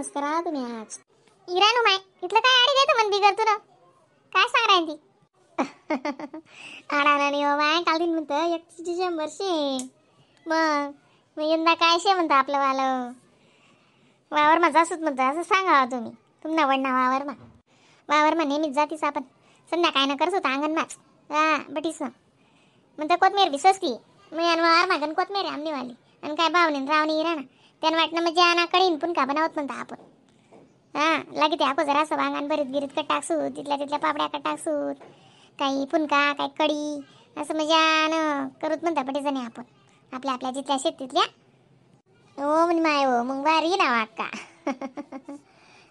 फोनच करा तुम्ही आज. इराणू माय इथलं काय आडी देतो मन बिगर तुला काय सांग राहीन ती. आडा नाही हो माय काल दिन म्हणतं 31 डिसेंबर शे. मग मग यंदा काय शे म्हणतं आपलं वालं वावर मा जासूत म्हणतं असं सांगा तुम्ही तुमना वडना वावर मा वावर मा नेहमीच जातीस आपण संध्याकाळ ना करत होता अंगण माच हा बटीस ना म्हणतं कोथमीर बी सस्ती मग आणि वावर मागन कोथमीर आहे आमनीवाली आणि काय भावने रावणी इराणा त्यानं वाटणं म्हणजे आणा कळीन पण का बनवत म्हणता आपण. हां लागे ते आपण जरा असं वांगण भरीत गिरीत कट टाकसूत तिथल्या तिथल्या पापड्या कट टाकसूत काही पुनका काही कढी असं म्हणजे आण करत म्हणता पटेचं नाही आपण आपल्या आपल्या जिथल्या शेतीतल्या. हो म्हणे माय हो मग भारी ना वाक्का.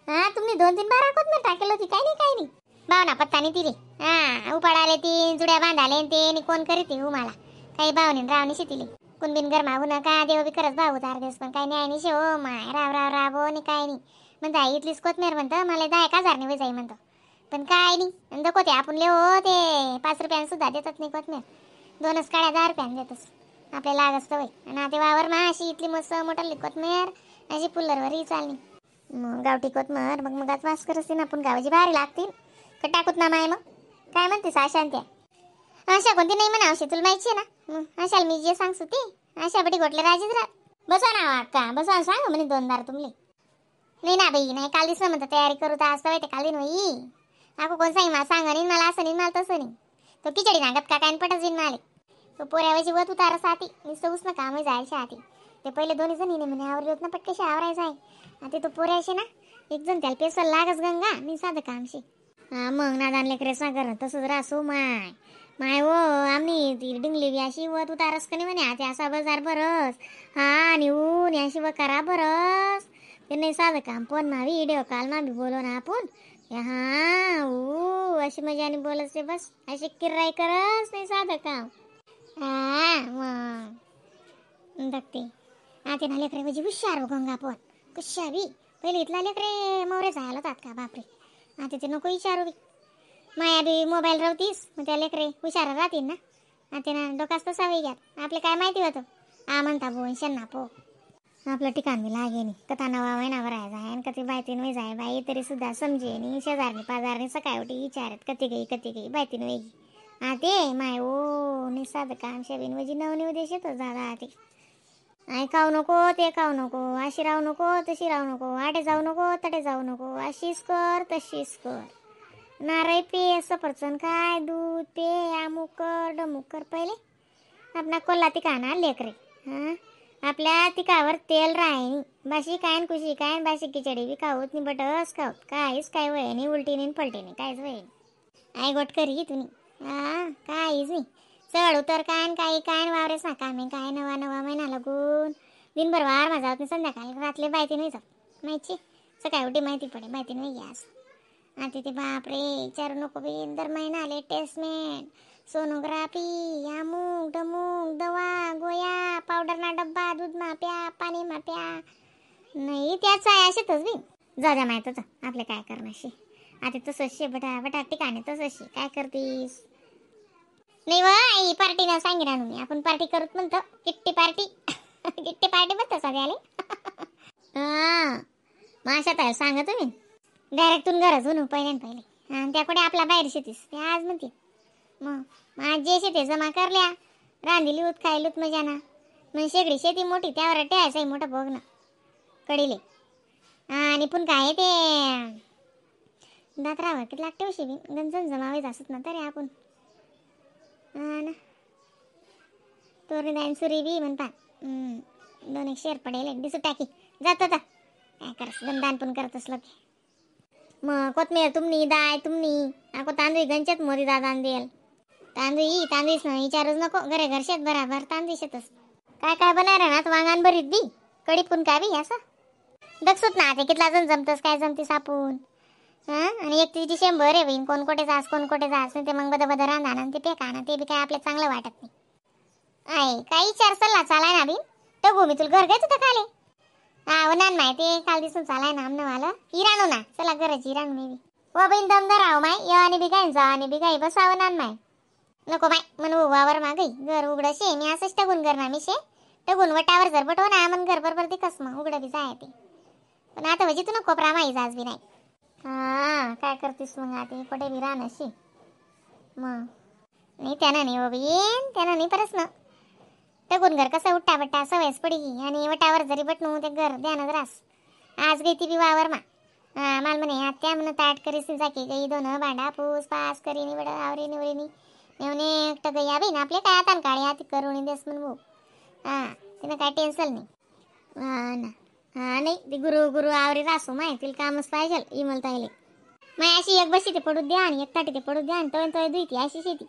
हां तुम्ही 2-3 बारा कोथमीर टाकेल होती काय नाही काय नाही भावना पत्ता नाही तिले. हां उपाड आले ती जुड्या बांधाले ते आणि कोण करीत उमाला काही भावने रावणी शेतीले कोण बिन गरमा होऊ नका देव बी खरंच भाऊ उतार देस पण काही न्याय नाही शे हो माय राव राव राव हो आणि काय नाही म्हणता इथलीच कोथमीर म्हणतं मला 10-1000 नाही जाई म्हणतो पण काय नाही आणि नको ते आपण हो ते 5 रुपयानं सुद्धा देतात नाही कोथमीर 2च काळ्या 10 रुपयानं देतच आपल्याला लाग असतं वय. आणि आता वावर मा अशी इथली मस्त मोठाली कोथमीर अशी फुलरवरही चालली मग गावठी कोथमीर मग मग वास करत ना आपण गावाची भारी लागतील का टाकूत ना माय. मग काय म्हणतेस आशा त्या आशा कोणती नाही म्हणा अशी तुला माहिती आहे ना मग आशाला मी जे सांगतो ती आशा बटी गोटले राजीच राहत बसा ना अक्का बसा सांग म्हणे 2 दार तुमले. नाही ना बाई नाही काल दिसलं म्हणतं तयारी करू तर असं ते काल दिन होई अको कोण सांग मला सांग नाही मला असं नाही मला तसं नाही तो खिचडी नागत का काय पटच येईन मला तो पोऱ्यावरची वत उतार साथी नुसतं उसन काम जायला आधी ते पहिले दोन्ही जणी नाही म्हणे आवरली होत ना पटकशी आवरायचं आहे आता तो पोऱ्याशी ना एक जण त्याला पेसल लागच गंगा मी साधं कामशी. हा मग नादान लेकरेस ना कर तसंच रासो माय माय हो आम्ही ती डिंगली बी अशी वत उतारस का नाही म्हणे आता असा बाजार बरस हा आणि ऊन अशी व करा बरस ते नाही साधं काम पण मावी व्हिडिओ काल मा बी बोलो ना आपण हा ऊ अशी मजाने बोलत रे बस अशी किराई करस नाही साधं काम. हा मग बघते आता ना लेकरे म्हणजे हुशार हो गंगा पण कशा बी पहिले इथला लेकरे मोरे जायला होतात का बापरे आता ते नको विचारू बी माया बी मोबाईल राहतीस मग त्या लेकरे हुशार राहतील ना आता ना डोकाच तसा वेळ घ्यात आपले काय माहिती होतं आ म्हणता बोन शन्ना पो आपलं ठिकाण बी लागे नाही कथा नवा महिनावर आहे जाय कधी बायतीन वे जाय बाई तरी सुद्धा समजे नाही शेजारनी पाजारनी सकाळी उठी विचारत कधी गई कधी गई बायतीन वेगी आ ते माय ओ नाही साधं काम शेबीन म्हणजे नव नऊ देश येतो दादा ते आई खाऊ नको ते खाऊ नको अशी राहू नको तशी राहू नको आडे जाऊ नको तडे जाऊ नको अशीच कर तशीच कर नारळ पे सफरचंद काय दूध पे अमुक कर डमुक कर पहिले आपला कोल्हा तिका ना लेकरे हां आपल्या तिकावर तेल राही बाशी काय कुशी काय बाशी खिचडी बी खाऊत नाही बटस खाऊत काहीच काय वय नाही उलटी नाही पलटी नाही काहीच वय नाही आई गोट करी तुम्ही हा काहीच नाही चढ उतर काय काही काय वावरेस ना कामे काय नवा नवा महिना लागून दिनभर वार माझा होत नाही संध्याकाळी रातले बायती नाही जात माहिती सकाळी उठी माहिती पडे माहिती नाही गॅस आता ते बापरे विचारू नको बी दर महिना आले टेस्टमेंट सोनोग्राफी अमुक डमुक दवा गोया पावडर ना डब्बा दूध मा प्या पाणी मा प्या नाही त्याच आहे अशातच बी जा द्या माहीतच आपलं काय करणार आता तसंच शे बटा बटा ठिकाणी तसंच शे काय करतीस नाही वा आई पार्टी ना सांगितलं ना मी आपण पार्टी करूत म्हणतो kitty party kitty party म्हणतो सगळ्याले. हां मग अशा सांगा तुम्ही डायरेक्ट तून घराच होणू पहिले पहिले आणि त्याकडे आपला बाहेर शेतीस ते आज म्हणते मग आज जे शेती जमा करल्या रांधिली उत खायलूत मजा ना मग शेगडी शेती मोठी त्यावर ठेवायचं मोठं बघ ना कडीले आणि पण काय ते दातरावर किती लागते उशी बी गंजन जमावेच असत ना तरी आपण हा ना तोरणी दाईन सुरी बी म्हणतात 2 एक शेर पडेल दिसू टाकी जात आता काय करस गंदान पण करत असलं की मग कोथमीर तुमनी दाय तुमनी ako तांदूळ गंचत मोदी दादा देल तांदूळ तांदूळच ना विचारूच नको घरे घर शेत बराबर तांदूळ शेतच काय काय बनाय ना वांगान भरीत बी कडी पण काय बी असं दक्षूत ना आता कितला जण जमतस काय जमतीस आपण. हां आणि 31 डिसेंबर आहे बहीण कोण कोठे जास कोण कोठे जास ते मग बद बद रांधा ना ते फेका ना ते बी काय आपल्याला चांगलं वाटत नाही. आहे काही विचार सल्ला चालाय ना बी टगू मी तुला घर घ्यायचं होतं खाले हा ना माहिती काल दिसून चालाय ना आमनं मला इराणू ना चला घराची इराणू मी बी व बहीण दमदार आहो माय येवाने बी काय जावाने बी काही बसावं ना माय नको माय मन वावर मागई घर उघडं शे मी असंच टगून कर ना मी शे टगून वटावर जर बटव ना मन घर बरोबर दिकस मग उघडं बी जाय ते पण आता म्हणजे तू ना कोपरा माहीत आज बी नाही. हां काय करतीस मग आता कुठे बी राहणं मग नाही त्यानं नाही बाबा येईन त्यानं नाही परस ना टकून घर कसं उट्टा बट्टा सवयच पडी आणि वटावर जरी बटणू ते घर ध्यानच रास. आज गई ती बी वावर मा. हा माल म्हणे आत्या म्हण ताट करीस जाकी गई दोन भांडा पूस पास करीनी बड आवरी निवरीनी नेवने एकटं गई आबी ना आपले काय आता काळे आती करुणी देस म्हण भाऊ. हां तिनं काय टेन्शन नाही. हा ना हा नाही ती गुरु गुरु आवरी रासू माय तिला कामच पाहिजे इमल ताईले. माय अशी एक बशी ते पडू द्या आणि एक ताटी ते पडू द्या आणि तोय तोय दुईती अशी शेती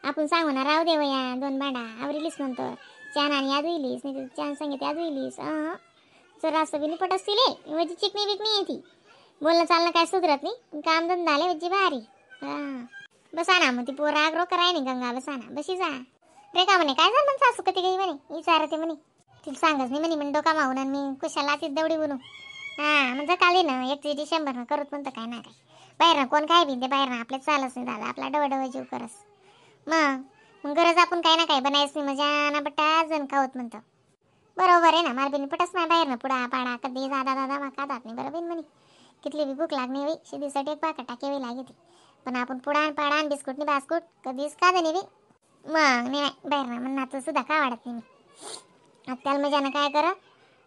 आपण सांगू ना राहू दे वया दोन भांडा आवरीलीस म्हणतो छान आणि या दुईलीस नाही छान सांगित या दुईलीस. जर असं बी निपट असतील म्हणजे चिकणी बिकणी येते बोलणं चालणं काय सुधरत नाही काम धंदा आले म्हणजे भारी. हां बसा ना मग ती पोरं आग्रो कराय नाही गंगा बसा ना बशी जा रे का म्हणे काय झालं म्हण सासू कधी गई म्हणे विचारते म्हणे तिला सांगच नाही म्हणे म्हण डोका मावून आणि मी कुशाला ती दवडी बनू. हां म्हणजे काल ना 31 डिसेंबर ना करत म्हणतं काय ना काय बाहेर ना कोण काय बिन ते बाहेर ना आपल्या चालच नाही दादा आपला डवडव डव जीव करस मग मग गरज आपण काय ना काय बनायच नाही मजा ना बट्टा जण खावत म्हणतं बरोबर आहे ना. मला बिन पटच नाही बाहेर ना पुडा पाडा कधी दादा दादा माका जात नाही बरोबर म्हणे कितली बी भूक लागली बाई शिदीसाठी एक पाका टाकेवी लागते पण आपण पुडा पाडा आणि बिस्कुट नि बास्कुट कधीच का नाही बी मग नाही बाहेर ना म्हण नातू सुद्धा का वाढत नाही मी. आता त्याला मजानं काय कर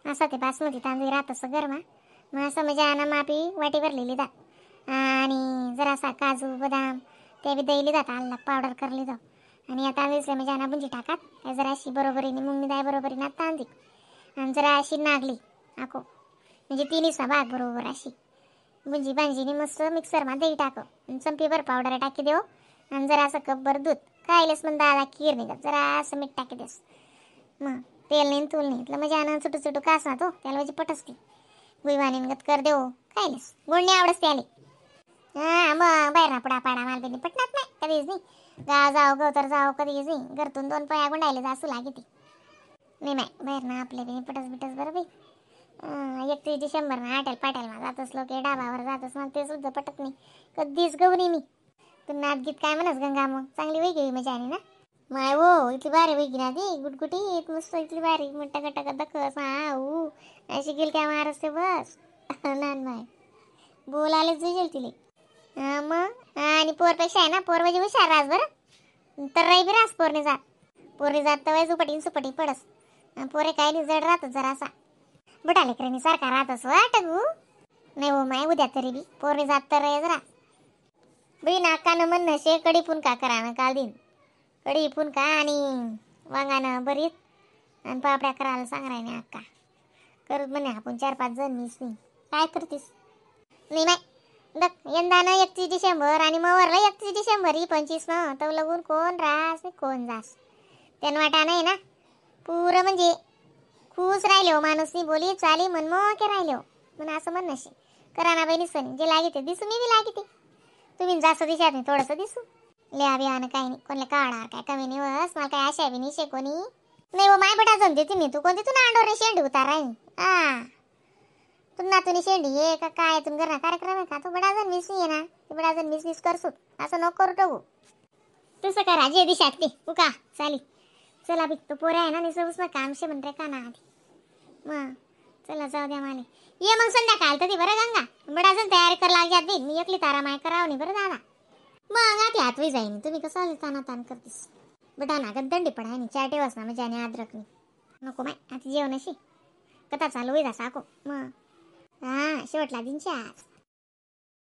असं ते बासमती तांदूळ राहत असं गरमा मग असं मजानं मापी वाटी भरलेली जात आणि जरासा काजू बदाम ते बी दहीली जात आल्ला पावडर करली जाऊ आणि या तांदूळसले मजाना बुंजी टाकात काय जरा अशी बरोबरीने मुंगनी दाय बरोबरीनं तांदी आणि जरा अशी नागली आको म्हणजे तिन्हीचा भाग बरोबर अशी बुंजी भांजीनी मस्त मिक्सरमा दही टाक चमपीभर पावडर टाकी देऊ आणि जरा असं कपभर दूध खायलेस मग दादा खीर निघत जरा असं मीठ टाकी देस मग तेल नाही तूल नाही इथलं म्हणजे आणून सुटू सुटू कास ना तो त्याला म्हणजे पटसती गुईवानी गत कर देऊ खायलेस गोड नाही आवडस त्याले. हां मग बाहेर ना पुडा पाडा माल बिनी पटणार नाही कधीच नाही गाव जाऊ गवतर जाऊ कधीच नाही घरतून दोन पया गुंडायले जासू लागे ती नाही नाही बाहेर ना आपले बिनी पटस बिटस बरं बाई. 31 डिसेंबर ना आटेल पाटेल ना जातच लोक डाबावर जातच मला ते सुद्धा पटत नाही कधीच गहू नाही मी. तू नाचगीत काय म्हणस गंगा मग चांगली वैगी होई मजा आणि ना माय हो इथली भारी वैगी ना ती गुटगुटीत मस्त इथली भारी मग टका टका दखस हा ऊ अशी गेली काय मारस ते बस लहान माय बोलायलाच जुजेल तिले. हा मग आणि पोरपेक्षा आहे ना पोर म्हणजे हुशार रास बरं तर राई बी रास पोरने जात पोरने जात तर वय सुपटी सुपटी पडस पोरे काय नाही जड राहत जरासा बुटा लेकरांनी सारखा राहत असो टगू नाही हो माय उद्या तरी बी पोरने जात तर जरा बाई नाकानं म्हणणं शे कडी पुनका करा ना काल दिन कडी पुनका आणि वांगानं बरीत आणि पापड्या करायला सांग राय अक्का करत म्हणे आपण 4-5 जण मीच नाही काय करतीस नाही माय दक यंदा ना 31 डिसेंबर आणि मवरला 31 डिसेंबर ही 25 ना तर लगून कोण रास कोण जास त्यानं वाटा नाही ना पुरं म्हणजे खुश राहिले हो माणूस नाही बोली चाली मनमोके राहिले हो म्हणून असं म्हणणं करा ना बहिणी सनी जे लागते दिसू मी बी लागते तुम्ही जास्त दिसत नाही थोडंसं दिसू लिहा बिहान काही नाही कोणला काढणार काय कमी नाही बस मला काय आशा बी नाही शे कोणी नाही हो माय बटा जमते तुम्ही तू कोणती तू नांडोर शेंडी उतार राही हा तू नातूनी शेंडी ये का काय तुम घरना कार्यक्रम आहे का तू बडा जण मिस नाही आहे ना ते बडा जण मिस मिस करसू असं नको करू टाकू तसं करा जे दिशात ते उका चाली चला बी तो पोरा आहे ना निसं काम शे म्हणते का ना आधी मग चला जाऊ द्या मला ये मग संध्याकाळ तर ती बरं गंगा बडा जण तयारी कर लागल्यात बी मी एकली तारा माय करावं नाही बरं दादा मग आधी हातवी जाईन तुम्ही कसं ताना तान करतीस बटा ना दंडी पडाय नाही चार ठेवास ना म्हणजे आणि अद्रक नको माय आता जेवण अशी कथा चालू होईल साको मग हां शेवटला दिनची आज.